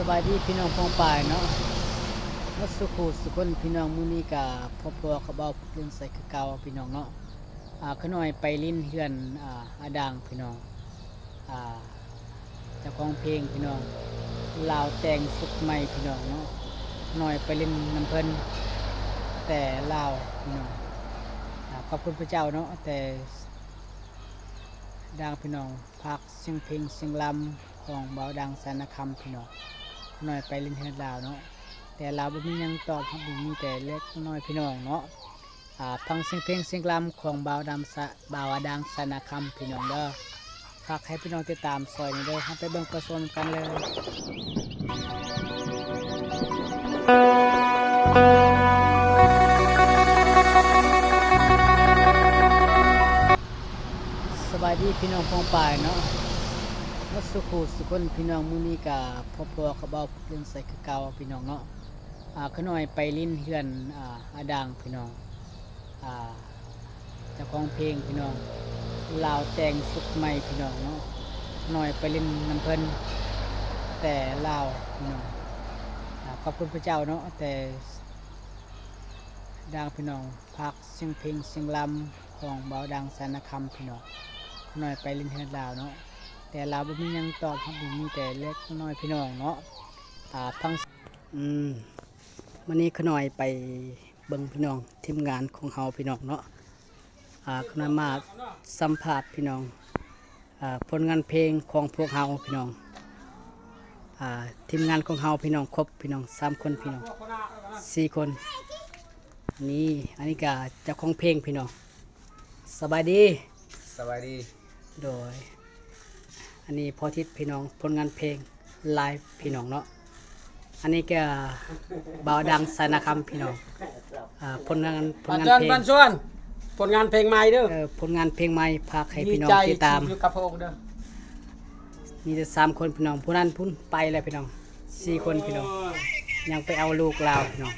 ສະບາຍດີພີ່ນ້ອງປ້ອງປາຍເນາະ ໝົດສູ່ຄູ່ສູ່ຄົນພີ່ນ້ອງ. ມື້ນີ້ກະພົບພໍ້ກັບເບົາເລື່ອງໃສຄືເກົ່າພີ່ນ້ອງເນາະ. ອາ ຂະນ້ອຍໄປຫຼິ້ນເຮືອນ ອາ ອາດາງພີ່ນ້ອງ ອາ ເຈົ້າຂອງເພງພີ່ນ້ອງ ລາວແຕ່ງຊຸດໃໝ່ພີ່ນ້ອງເນາະ. ຂະນ້ອຍໄປຫຼິ້ນນຳເພິ່ນແຕ່ລາວພີ່ນ້ອງ. ອາ ຂອບຄຸນພະເຈົ້າເນາະ ແຕ່ດາງພີ່ນ້ອງ ຝາກສຽງເພງສຽງລຳຂອງບ່າວດາງສານະຄຳພີ່ນ້ອງ. ຂະນ້ອຍໄປຫຼິ້ນເຮືອນລາວເນາະ ແຕ່ລາວບໍ່ມີຫຍັງຕອບຮັບ ມີແຕ່ເລັກນ້ອຍພີ່ນ້ອງເນາະ. ອາ ຟັງສຽງເພງສຽງລຳຂອງບ່າວດາງສາ ບ່າວດາງສານະຄຳພີ່ນ້ອງເດີ. ຝາກໃຫ້ພີ່ນ້ອງຕິດຕາມຊ່ອຍນີ້ເດີ. ເຮົາໄປເບິ່ງໄປຊົມກັນເລີຍ. ສະບາຍດີພີ່ນ້ອງປ້ອງປາຍເນາະ ໝົດສູ່ຄູ່ສູ່ຄົນພີ່ນ້ອງ. ມື້ນີ້ກະພົບພໍ້ກັບເບົາເລື່ອງໃສຄືເກົ່າພີ່ນ້ອງເນາະ. ອາ ຂະນ້ອຍໄປຫຼິ້ນເຮືອນ ອາ ອາດາງພີ່ນ້ອງ ອາ ເຈົ້າຂອງເພງພີ່ນ້ອງ ລາວແຕ່ງຊຸດໃໝ່ພີ່ນ້ອງເນາະ. ຂະນ້ອຍໄປຫຼິ້ນນຳເພິ່ນແຕ່ລາວພີ່ນ້ອງ. ອາ ຂອບຄຸນພະເຈົ້າເນາະ ແຕ່ດາງພີ່ນ້ອງ ຝາກສຽງເພງສຽງລຳຂອງບ່າວດາງສານະຄຳພີ່ນ້ອງ. ຂະນ້ອຍໄປຫຼິ້ນເຮືອນລາວເນາະ ແຕ່ລາວບໍ່ມີຫຍັງຕອບຮັບ ມີແຕ່ເລັກນ້ອຍພີ່ນ້ອງເນາະ. ອາ ຟັງ ອືມ ມື້ນີ້ຂະນ້ອຍໄປເບິ່ງພີ່ນ້ອງ ທີມງານຂອງເຮົາພີ່ນ້ອງເນາະ. ອາ ຂະນ້ອຍມາສຳພາດພີ່ນ້ອງ ອາ ຜົນງານເພງຂອງພວກເຮົາພີ່ນ້ອງ. ອາ ທີມງານຂອງເຮົາພີ່ນ້ອງ ຄົບພີ່ນ້ອງ ສາມຄົນພີ່ນ້ອງ ສີ່ຄົນ. ນີ້ ອັນນີ້ກະເຈົ້າຂອງເພງພີ່ນ້ອງ. ສະບາຍດີ. ສະບາຍດີ. ໂດຍ ອັນນີ້ພໍ່ທິດພີ່ນ້ອງ ຜົນງານເພງ ລາຍພີ່ນ້ອງເນາະ. ອັນນີ້ກະບ່າວດາງສານະຄຳພີ່ນ້ອງ. ອາ ຜົນງານ ຜົນງານເພງ ບັນຊວນ ຜົນງານເພງໃໝ່ເດີ. ເອີ ຜົນງານເພງໃໝ່ ຝາກໃຫ້ພີ່ນ້ອງຕິດຕາມ. ຢູ່ກັບພະອົງເດີ. ມີແຕ່ສາມຄົນພີ່ນ້ອງ ຜູ້ນັ້ນພຸ້ນໄປແລ້ວພີ່ນ້ອງ ສີ່ຄົນພີ່ນ້ອງ. ຍັງໄປເອົາລູກລາວພີ່ນ້ອງ.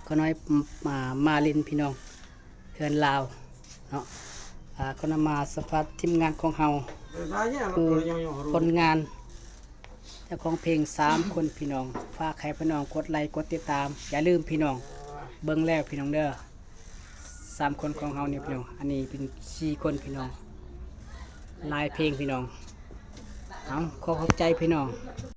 ຂະນ້ອຍ ມາ ມາຫຼິ້ນພີ່ນ້ອງ ເຮືອນລາວເນາະ. ອາ ກໍນຳມາສຳພາດທີມງານຂອງເຮົາ ຜູ້ຜົນງານ ເຈົ້າຂອງເພງສາມຄົນພີ່ນ້ອງ. ຝາກໃຫ້ພີ່ນ້ອງກົດໄລກົດຕິດຕາມ. ຢ່າລືມພີ່ນ້ອງ ເບິ່ງແລ້ວພີ່ນ້ອງເດີ ສາມຄົນຂອງເຮົານີ້ພີ່ນ້ອງ. ອັນນີ້ເປັນສີ່ຄົນພີ່ນ້ອງ ລາຍເພງພີ່ນ້ອງ. ເອົາ ຂໍຂອບໃຈພີ່ນ້ອງ.